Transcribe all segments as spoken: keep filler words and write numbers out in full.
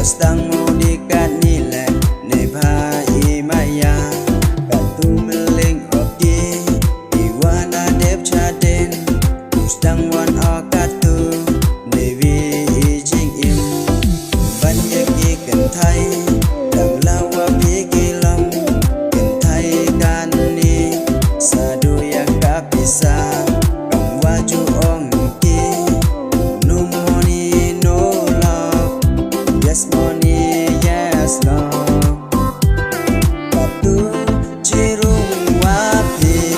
Sdang mo di kat ni le ne bha i maya. Kat tu meling oki i wana dep chaden. Sdang wan o kat tu ne wi i jing im. Ban ye ki kentai dang lawa pi ki long. Kentai kan ni sa du ya ka pisa. Kam wa ju ong ki no money no love. Yes money yes love. Patu chirung wa pi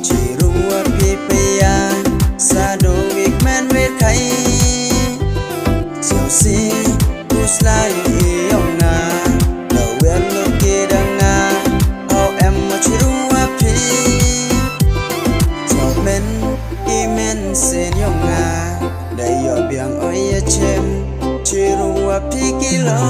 chirung wa pi pia. Sa do wik men wik kai. Siau si puslai i yong na. Da wer lo ki dang na. Au em ma chirung wa pi. Siau men i men sen yong na. Da yo biang oi ya chem. Chirung wa pi ki lo.